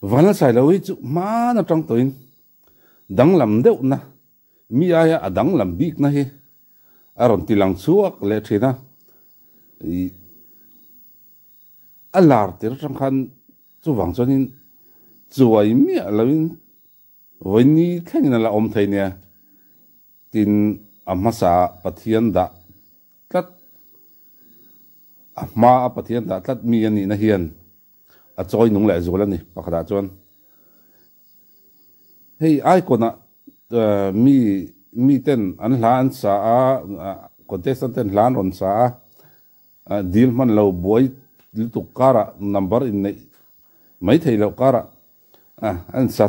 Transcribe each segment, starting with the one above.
Vanlalsailo hi chu hman atang tawhin danglam deuhna, mi aia a danglam bikna hi a rawn ti lang chhuak leh thin a. Ih a lar tir atang khan chuvang chuanin chuai miah loin vawiin thlengin a la awm thei nia. Tin, a hmasa ah Pathian dah tlat, a hma a Pathian dah tlat mi a nihna hian a chawi nung leh zual a ni pakhatah chuan. Hei icon ah mi mi ten an hla an sa a, contestant ten hla an rawn sa a, dil hman lo buai lutuk karah number inneih mai thei loh karah an sa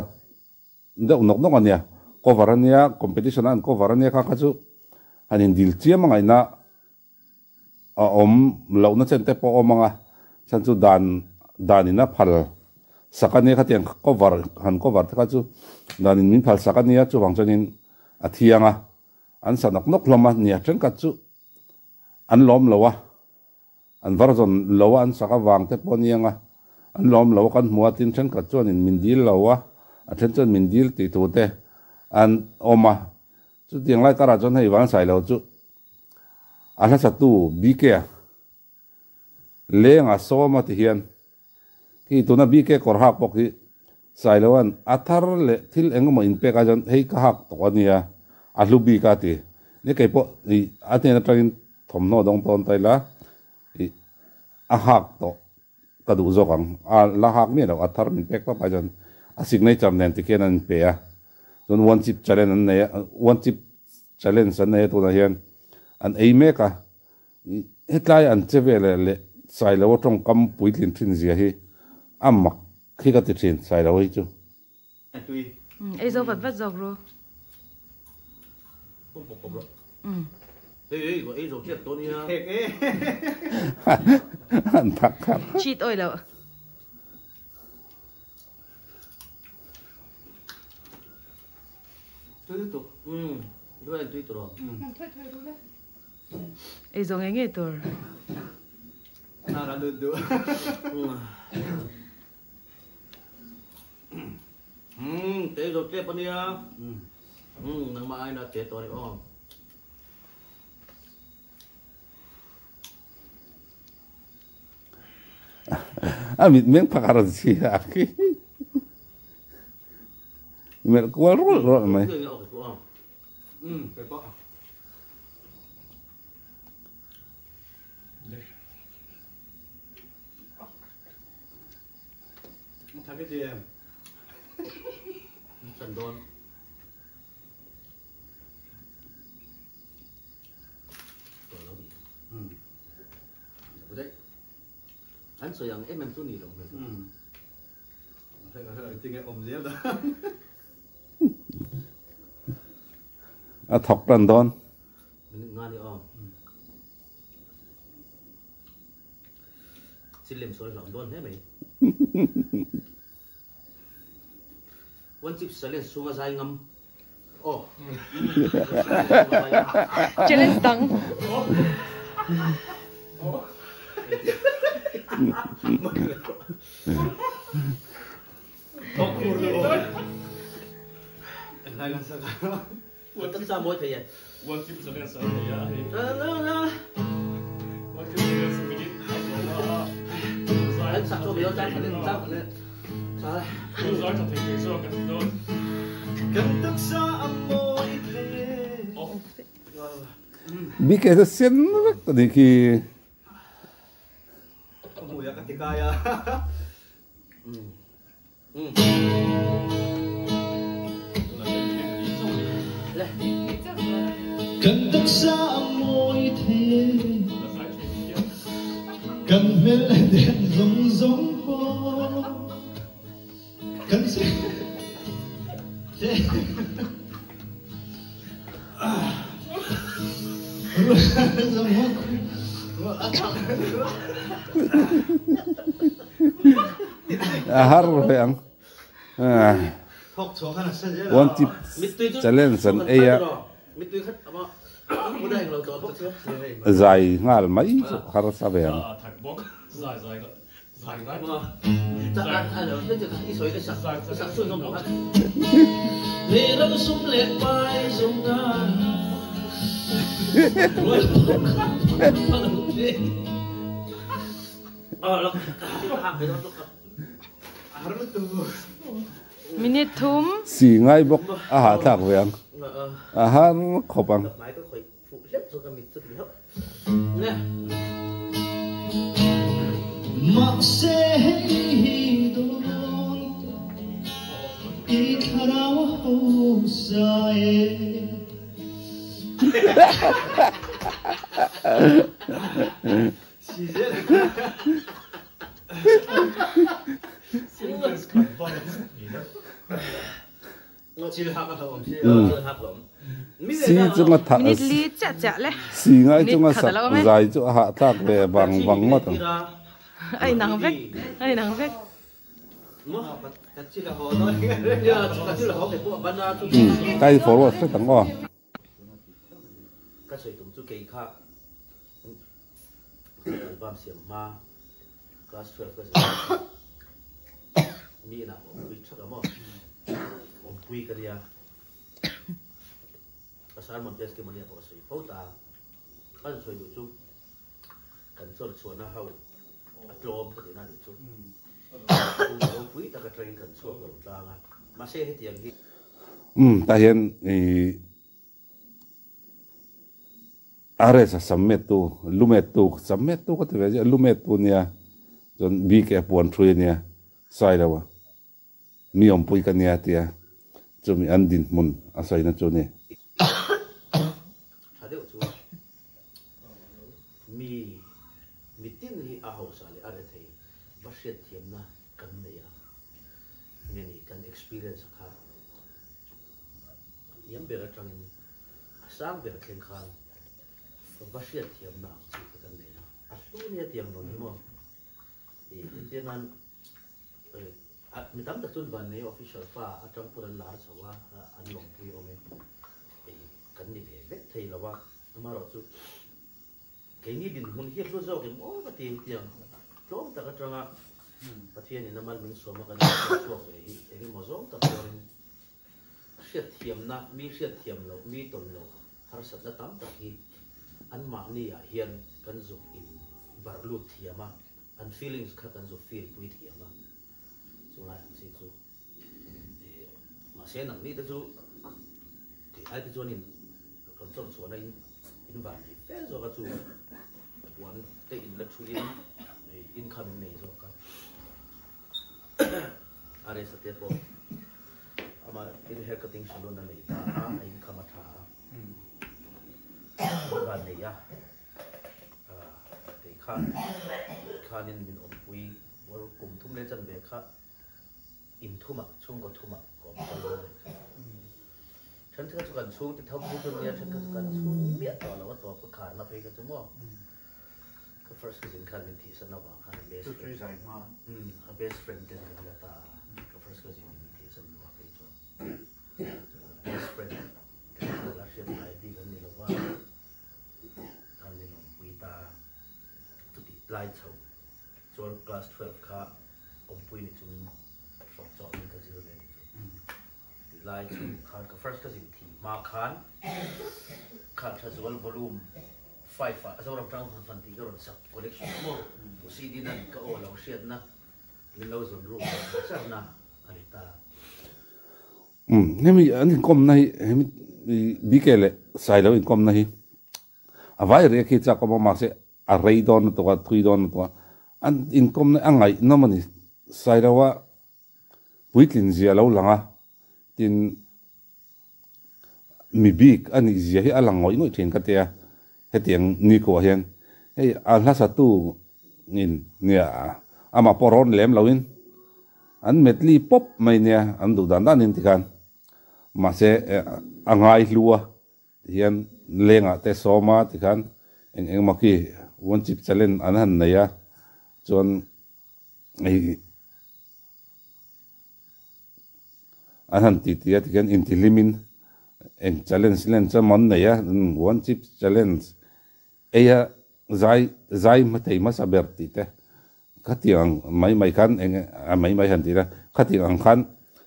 Deuh nawk nawk a nia, cover a nia, competition a an cover a nia kha kha chu han indil chiam a ngaihna a awm lohna chen te pawh a awm ang a, chhan chu dan dan in a phal sak a nia khatiang cover han cover te kha chu dan in min phal sak a nia chuvang chuanin a thiang a, an sa nawk nawk hlawm a nia thenkhat chu an lawm lo a. An version lo a an sak avang te pawh aniang a, an lawm lo a kan hmu a, tin thenkhat chuanin min dil lo a, a then chuan min dil tih tur te an awm a. Chutiang lai karah chuan hei Vansailo chu a hlasatu BK a leng a sawm a ti hian khi tuna BK kawr hak pawh khi Sailoan a thar leh thil eng emaw inpek ai chuan hei ka hak tawh a nia, a hlu bik a ti. Ni kei pawh ih a hnen atangin thawmhnaw dawng tawn ta ila ih a hak tawh ka duh zawk ang. A la hak miah loh a thar min pek tawp ai chuan a signature nen tikhian an inpe a. Chuan one chip challenge an nei a, one chip challenge an nei a tunah hian an ei mek a. Hetlai an che vel eh leh Sailoa tawngkam puitlin thin zia hi a mak khi ka ti thin Sailoa hi chu. Ei zo vat vat zawk ru. An thak khat. Cheat awih loh. Ei zawng eng nge tur? A mit meng phakar an si a khi. Melh kual rawlh rawlh mai. A thawk tan dawn. Challenge dang. Bike chu sen vek ta nih khi. Kan taksa a mawi thei e, kan hmel a den zong zong pawh kan si. A har ve ang. One chip challenge an ei a. Zai nghal mai chu harsa ve ang. Minute thum. Si ngai bawk a hahthlak ve ang. A har khawp ang. Mahse hei hi dawn i thlarau a hausa e. Si chunga thah si ngai chunga sak zai chu a hahthlak ve vang vang ngawt ang. Kai forward hret ang aw. Ka sawi tum chu kei kha album siam hma class 12 ka zir mi inah awmpui thak a maw awmpui ka nia ka sermon testimony ah pawh ka sawi fo ta ka sawi duh chu kan chawr chhuahna ho a tlawm ka tihna a nih chu ropui taka tangin kan chhuak lo tlang a mahse hetiang hi Um tah hian ih RS a sam met tu lu met tu sam met tu ka ti ve chiah lu met tu nia chuan bike a puan hrui ania Sailo a mi awmpui ka nia tia chumi an dinhmun a sawina chu ni. Tha deuh chu mi mitin hi a hausa leh a rethei va hriatthiamna kan nei a nge ni kan experience kha hniam ber atangin a sang ber thleng khan va hriatthiamna ang chi kha kan nei a, a hlu nia tiang lo ni maw i entir nan mi tam tak chuan Vannei official fa atang pawn an lar chho a, an lawmpui awm e, kan ni ve vek thei lo a, amaherawhchu Keini dinhmun hi a hlu zawk em aw ka ti tiang tlawm tak atanga Pathianin a mal min sawm a kan inhriat chhuak ve hi eng emaw zawng tak chuanin hriatthiamna, mi hriatthiam loh, mi tawn loh harsatna tam tak hi anmahni ah hian kan zuk in barh lut thiam a, an feelings kha kan zuk feel pui thiam a, chulai ang chi chu mahse nangni te chu tih ai te chuanin kan chawr chhuahna in in van nei fe zawk a chu puan te in la thu in income in nei zawk a a resa te pawh ama in hair cutting salon a nei ta a a income a tha a van nei a kei kha khanin min awmpui kum thum leh chanve kha In thumah, chhungkaw thumah ka awm kal dawn a nih chu. Thenkhat chu kan chhung ti tho phei chu nia, thenkhat chu kan chhung miah tawh lo a tawp ka kharna phei kha chu maw. Ka first cousin khan min thihsan avang khan a best friend, a best friend ten an la ta a, ka first cousin in min thihsan hnuah phei chuan best friend te kha la hriat ngai bik an ni lo va, an min awmpui ta a, chutih lai chho chuan class 12 kha awmpui ni chung hrawk chawh in ka zir ve ni chu tih lai chu khan ka first cousin thi hma khan khan Thazual volume 5 ah Zoram tang fan fan tih ka rawn sak collection maw CD nan ka aw lo hriatna min lo zawn ruk char char na a ni ta. Umm hemi an inkawmna hi hemi BK leh Sailo inkawmna hi a vai riak hi chak awm a mahse a rei dawn lutuk a, thui dawn lutuk a, an inkawmna a ngaihnawm a ni. Sailoa puitlin zia a lo lang a, tin mi bik a nih zia hi a lang ngawih ngawih thin ka ti a, hetiang nikuah hian hei a hlasatu in nia amah pawh rawn lem loin an medley pawp mai nia an duh dan danin tikhan mahse a ngai hlu a. Tihian lengah te sawm a tikhan eng eng emaw khi one chip challenge an han nei a chuan hei an han ti ti a tikhian intihlimin eng challenge len chu an nei a one chip challenge eia zai zai hma thei hmasa ber tih te. Khatiang mai mai khan eng a mai mai han ti ila, khatiang ang khan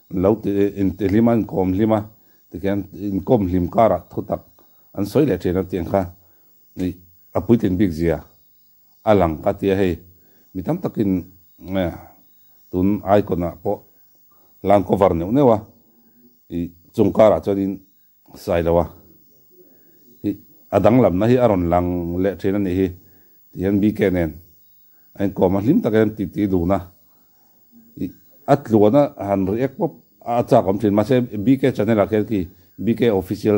lo ti inti hlim a, inkawm hlim a, tikhian inkawm hlim karah thutak an sawi leh thin a tiang kha ih a puitlin bik zia a lang ka tia hei mi tam takin tun icon ah pawh hlan cover neuh neuh a ih chung karah chuanin Sailoa hi a danglamna hi a rawn lang leh thin a nih hi tih hian BK nen a inkawm a hlim tak hian titi dun a ih a tluan a han react pawp a chak awm thin mahse BK channel ah khian khi BK official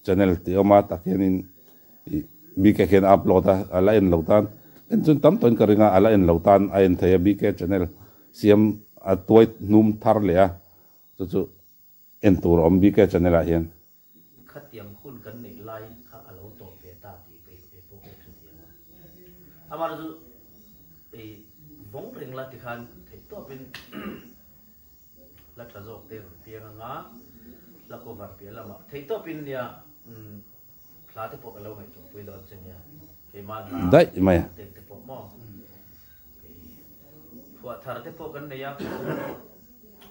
channel tih awm a tak hianin ih BK khian a upload a a la en lo tan en chun tam tawhin ka ring a a la en lo tan a en thei a BK channel siam a tuai hnum thar leh a chu chu En tur a awm bik e channel ah hian. Khatiang hun kan neih lai kha a lo tawp ve ta tih kei kei pawh ka hrethiam a. Amah chu ei vawng reng la tikhan theih tawpin hla tha zawk te rawn piang anga hla cover piah lamah theih tawpin nia hla te pawh ka lo ngaihtuah pui dawn che nia keimah hla Daih mai a. te pawh maw phuah thar te pawh kan nei a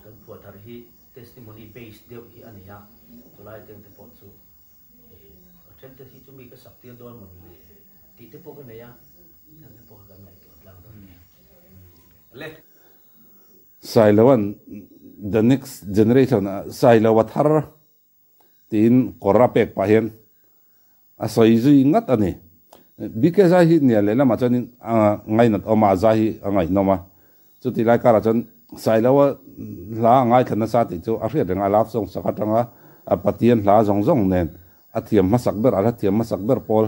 kan phuah thar hi Testimony base deuh hi a ni a, chulai teng te pawh chu a then te hi chu mi ka sak tir dawn maw ni le tih te pawh ka nei a, heng te pawh kha kan ngaihtuah tlang dawn nia. Le. Sailoan the next generation Sailoa thar tiin kawr a pek pah hian a sawi zui ngat a ni. BK zai hi nia lehlamah chuanin a ngainat awm a, a zai hi a ngaihnawm a. Chutih lai karah chuan Sailoa hla a ngaithla nasa tih chu a hriat reng a, love song sak atanga a Pathian hla zawng zawng nen a thiam hmasak ber, a hla thiam hmasak ber pawl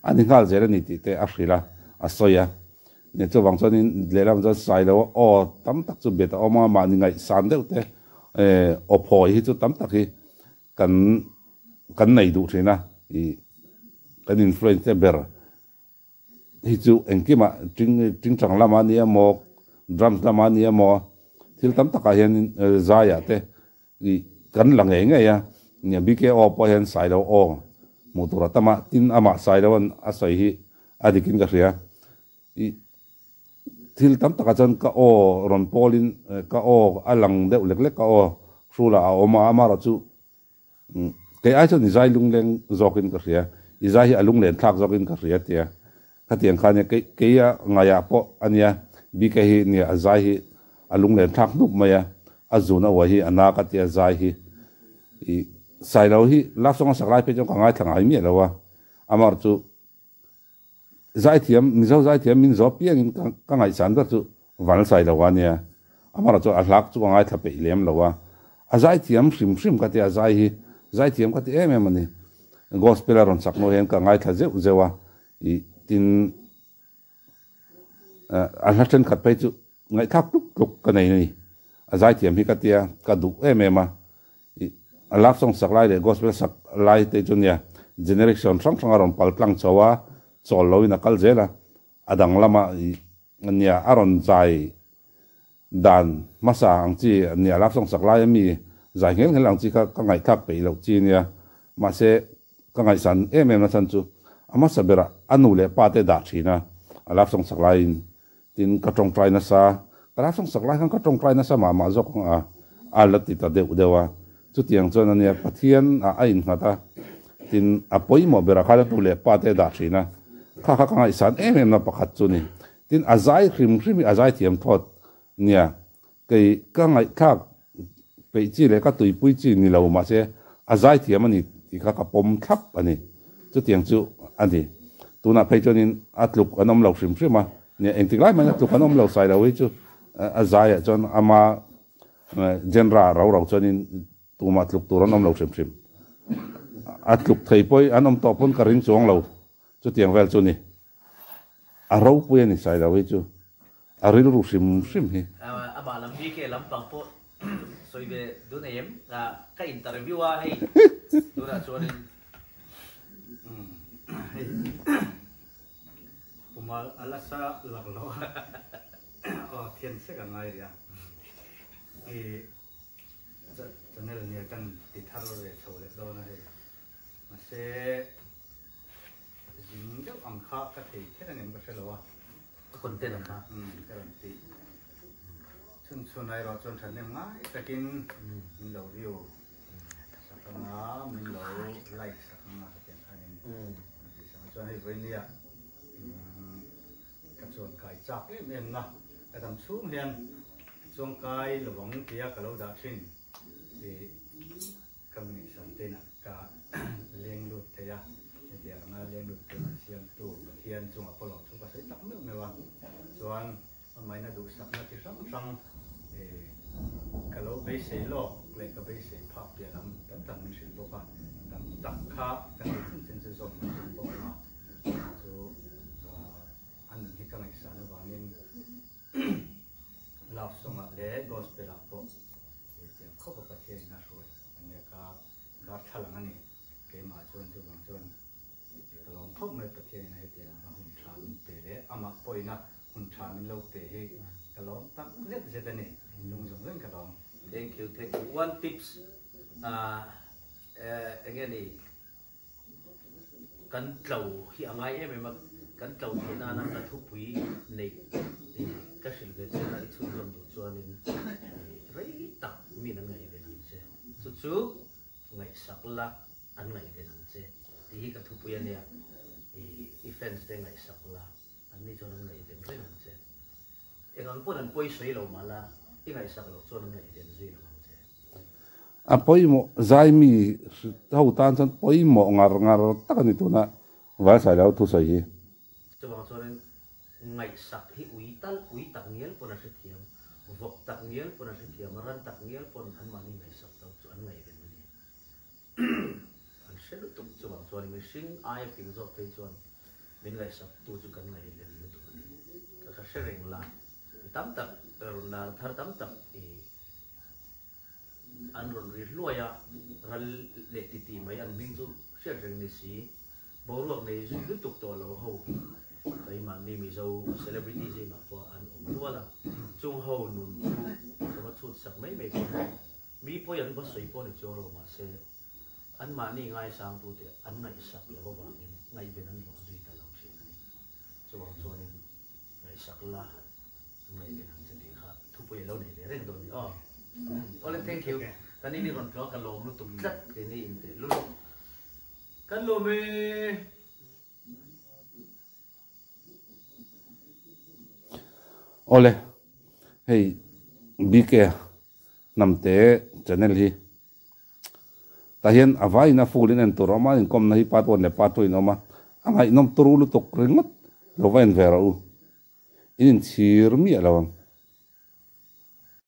a ni nghal zel a ni tih te a hrilh a, a sawi a. Nia chuvang chuanin lehlamah chuan Sailoa aw tam tak chu bet a awm a, mahni ngaihsan deuh te aw phawi hi chu tam tak hi kan kan nei duh thin a, ih kan influence te ber hi chu engkimah ting tingtang lamah a ni emaw drums lamah a ni emaw thil tam takah hianin zaiah te ih kan la ngei ngei a, nia BKO pawh hian Sailo aw hmuh tur a tam a, tin amah Sailoan a sawi hi a dikin ka hria. I thil tam takah chuan ka aw rawn pawlin ka aw a lang deuh lek lek ka aw hrulah a awm a, amaherawh chu kei ai chuan i zai lungleng zawkin ka hria, i zai hi a lunglen thlak zawkin ka hria tia khatiang kha ania kei keia ngaiah pawh ania BK hi nia a zai hi a lunglen thlak hnup mai a, a zun a uai hi a na ka tia zai hi i Sailo hi love song a sak lai phei chuan ka ngaithla ngai miah lo a, amaherawh chu Zaithiam, Mizo zaithiam min zawh piangin ka ka ngaihsan ber chu Vanlsai lo a nia. Amaherawh chu a hlak chu ka ngaithla peih lem lo a. A zaithiam hrim hrim ka ti a, zai hi zaithiam ka ti em em a ni. Gospel a rawn sak hnu hian ka ngaithla zeuh zeuh a, ih tin a hla thenkhat phei chu ngaihthlak tluk tluk ka nei a ni. A zaithiam hi ka tia, ka duh em em a. Ih a love song sak lai leh gospel sak lai te chu nia generation hrang hrang a rawn pal tlang chho a, chawl lo in a kal zel a, a dang lama ih nia a rawn zai dan hmasa ang chi nia love song sak lai ami zai nghel nghel ang chi kha ka ngaihthlak peih loh chi nia mahse ka ngaihsan em em na chhan chu a hmasa berah a nu leh pa te dah thin a, a love song sak laiin Tin, ka tawngtai nasa, ka la sawngsak lai khan ka tawngtai nasa mah mah zawk ang a, a la ti ta deuh deuh a. Chutiang chuan a nia, Pathian ah a innghat a, tin, a pawimawh berah khan a tu leh pa te a dah thin a, kha kha ka ngaihsan em em na pakhat chu ni. Tin, a zai hrim hrim hi a zai thiam thawt nia, kei ka ngaihthlak peih chi leh ka tuipui chi ni lo mahse a zai thiam a ni tih kha ka pawm thlap a ni. Chutiang chu a ni. Tunah phei chuanin a tluk an awm lo hrim hrim a, nia engtik lai mahin a tluk an awm lo sai lo hi chu a zaiah chuan ama genre ah rau rau chuanin tumah tluk tur an awm lo hrim hrim. A tluk thei pawh an awm tawh pawn ka ring chuang lo chutiang vel chu ni. A ropui a ni sai lo hi chu. A rilru hrim hrim hi. Amah lam BK lampang pawh sawi ve dun em? Ka interview a hei tunah chuanin. Hei Puma a la sa lak lo a aw thian sek a ngai rih a i channel nia kan ti thar ve chho leh dawn a hei mahse zing deuh ang kha ka thei kher angem ka hre lo a. A content ang kha. Umm ka rawn tih chhun chhun a erawh chuan thahnem ngai takin min lo view sak anga min lo like sak anga hetiang khanin min tih sak a chuan hei vawinia ka chuan kai chak em em na ka dam chhung hian chuang kai lovang tia ka lo dah thin ih ka mi ngaihsan te inah ka leng lut thei a hetiang anga leng lut tur an siamtu Pathian chungah pawh lawmthu ka sawi tak meuh meuh a chuan amaina duhsakna chi hrang hrang ih ka lo beisei lawk leh ka beisei phak piah lam tam tak min hrilh bawk a tam tak kha ka hrilh chin chin chu zawm ka tum bawk ang a chu a nun hi ka ngaihsan avangin love song ah leh gospel ah pawh tiang khawp a Pathian in a hruai a nia ka darthlalang a ni keimah chuan chuvang chuan ka lawm khawp mai Pathian in a hetiang a hun tha min pe leh amah pawhin a hun tha min lo pe hi ka lawm tak zet zet a ni lung zawng zawng ka lawm. Thank you thank you one tips ah enge ni Kan tlo hi a ngai em em a, kan tlo theih nana ka thupui neih ka hrilh ve che na i chhunzawm duh chuanin rei tak min an ngaih ve ang che. Chu chu ngaihsak la an ngaih ve ang che tih hi ka thupui a nia, i fans te ngaihsak la an ni chuan an ngaih ven reng ang che. Eng ang pawn an pawi sawi lo mah la, i ngaihsak loh chuan an ngaih ven zui lo ang che. A pawimawh zai mi ho tan chuan pawimawh ngar ngar tak a ni tuna Valsailo thusawi hi. Chuvang chuanin ngaihsak hi ui tal, ui tak ngial pawn a hrethiam, vawk tak ngial pawn a hrethiam, ran tak ngial pawn anmahni ngaihsak to chu an ngaihven a ni. An hre lutuk chuvang chuan mihring aia fing zawk phei chuan min ngaihsak tu chu kan ngaihven lutuk a ni. Ka ka hre reng la, i tam tak rawn lar thar tam tak i an rawn ri hluai a, ral leh titi mai an hming chu hriat reng ni si, boruak nei zui lutuk tawh lo ho hi keimahni Mizo celebrity zingah pawh an awm nual a, chung ho nun chu ka va chhut sak mai mai pawh. Mi pawi an va sawi pawh ni chuang lo mahse anmahni ngaisangtute an ngaihsak lo avangin ngaihven an hlawh zui ta lo thin a ni. Chuvang chuanin ngaihsak la an ngaihven ang che tih kha thupui a lo nei ve reng dawn ni aw. Awle thank you. Kan in i rawn tlawh a ka lawm lutuk tlat keini in teh lul. Kan lawm e. Awle, hei BK Hnamte channel hi tah hian a vaiin a full in en tur a awm a, inkawmna hi part one leh part two in a awm a, a ngaihnawm turu lutuk ringawt lo va en ve rawh u, in inchhir miah lo ang.